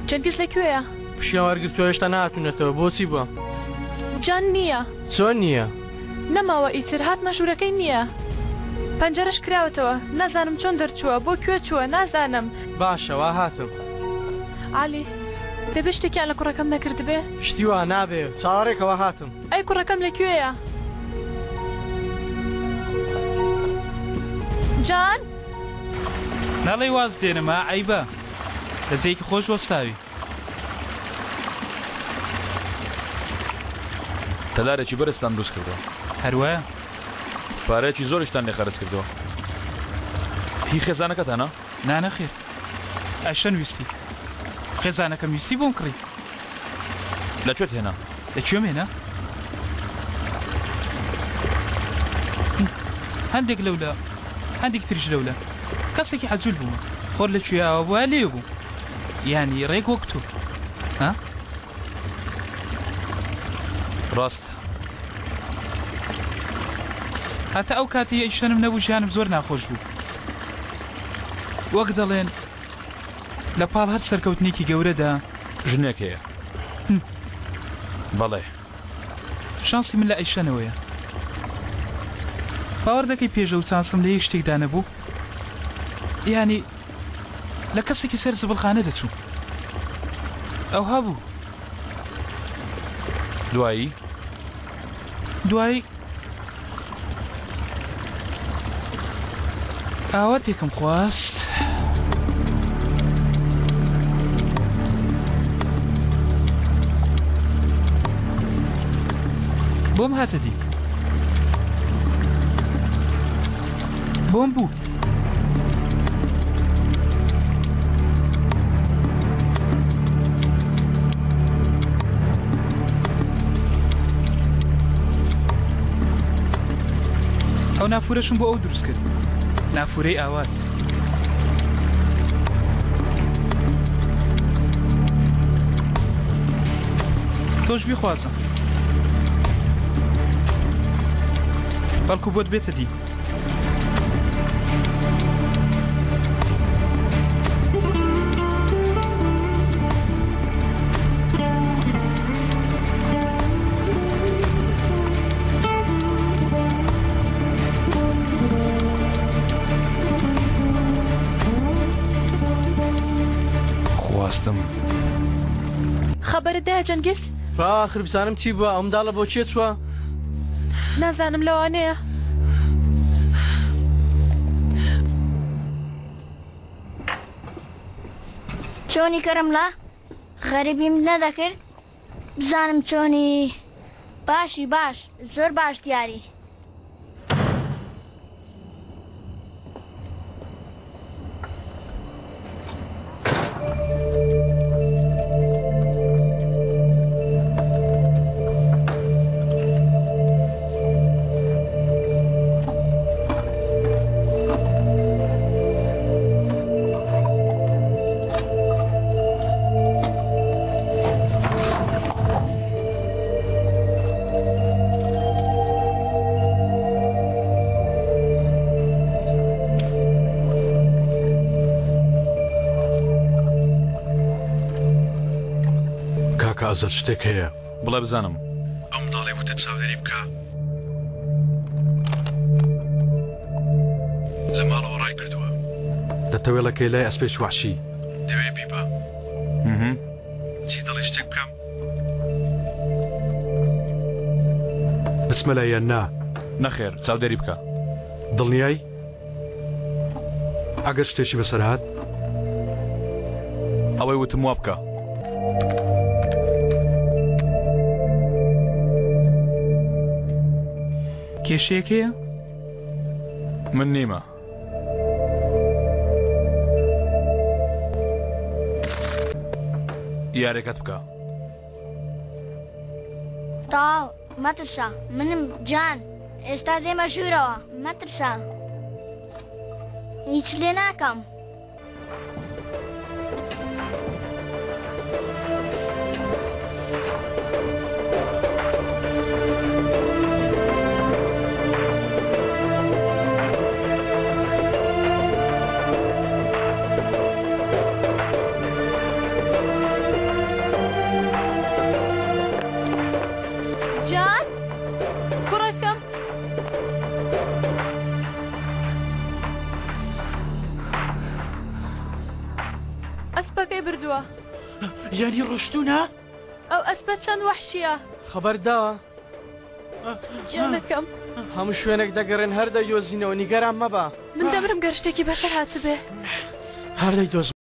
جەنگیز لە کوێیە؟ پشیان وەرگرتووە هێشتا نەهاتوونەتەوە بۆچی بووە؟ جان نییە. چۆن نییە؟ نەماوە ئیتر هاتمە ژوورەکەی نییە. پەنجەرەش کراوەتەوە نازانم چۆن دەرچووە بۆ کوێ چووە نازانم. باشە وا هاتم. عەلی دەبێ شتێکیان لە کوڕەکەم نەکردبێ؟ شتی وا نابێ چاوەڕێکە وا هاتم. ئەی کوڕەکەم لە کوێیە؟ جان؟ نەڵێی واز دێنم ها عەیبە لە جێیەکی خۆش وەستاوی. تەلارێکی بەرزتان دروست کردووە. هەر وایە. پارەیەکی زۆریشتان لێ خەرج کردووە. هی خێزانەکەتانە؟ نا نەخێر. ئەشەن ویستی. خێزانەکەم ویستی بۆم کڕی. لە کوێت هێنا؟ لە کوێم هێنا؟ هەندێک لەولا هەندێک تریش لەولا. کەسێکی عەجول بوومە. خۆر لە کوێ ئاوا بوایە لێ بووم. یانی ڕێک وەک تۆ. ها؟ ڕاستە. هەتا ئەو کاتەی ئەیشەنم نەبوو ژیانم زۆر ناخۆش بوو. وەک دەڵێن لە پاڵ هەر سەرکەوتنێکی گەورەدا. ژنێک هەیە. بەڵێ. شانسی من لە ئەیشەنەوەیە. باوەڕ دەکەی پێش ئەو چانسم لە هیچ شتێکدا نەبوو؟ یانی لە کەسێکی سەر زبڵخانە دەچوو. ئەوها بوو. دوایی؟ دوایی ئاواتێکم خواست. بۆم هاتە دی. بۆم بوو. ئەو نافورەشم بۆ ئەو دروست کرد نافورەی ئاوات. تۆش بیخوازە بەڵکو بۆت بێتە دی. خواستم. خەبەرت دایە جەنگیز؟ ئاخر بزانم چی بووە ئەو منداڵە بۆ کێ چووە؟ نازانم لەوانەیە. چۆنی کەرم لا غەریبیم نەدەکرد بزانم چۆنی باشی باش زۆر باش دیاری. کاکە ئازاد شتێک هەیە. بڵێ بزانم. ئەو منداڵەی وتت چاودێری بکە لە ماڵەوە ڕای کردووە. لە تەوێڵەکەی لای ئەسپێکی وەحشی. دەوێ بیبا. چی دەڵێی شتێک بکەم؟ بچمە لای یان نا؟ نەخێر، چاودێری بکە. دڵنیای؟ ئەگەر شتێکی بەسەر هات؟ ئەوەی وتم وا بکە. کێشەیەک هەیە؟ من نیمە. یاریەکەت بکە. تەواو مەترسە منم جان ئێستا دێمە ژوورەوە مەترسە هیچ لێ ناکەم. ئەسپەکەی بردووە. یانی ڕۆشتوونە؟ ئەو ئەسپە چەند وەحشییە. خەبەر داوە؟ گیانەکەم. هەموو شوێنێک دەگەڕێن هەر دەیدۆزینەوە نیگەران مەبە. من دەمرم گەر شتێکی بەسەر هاتبێ. هەر دەیدۆزمەوە.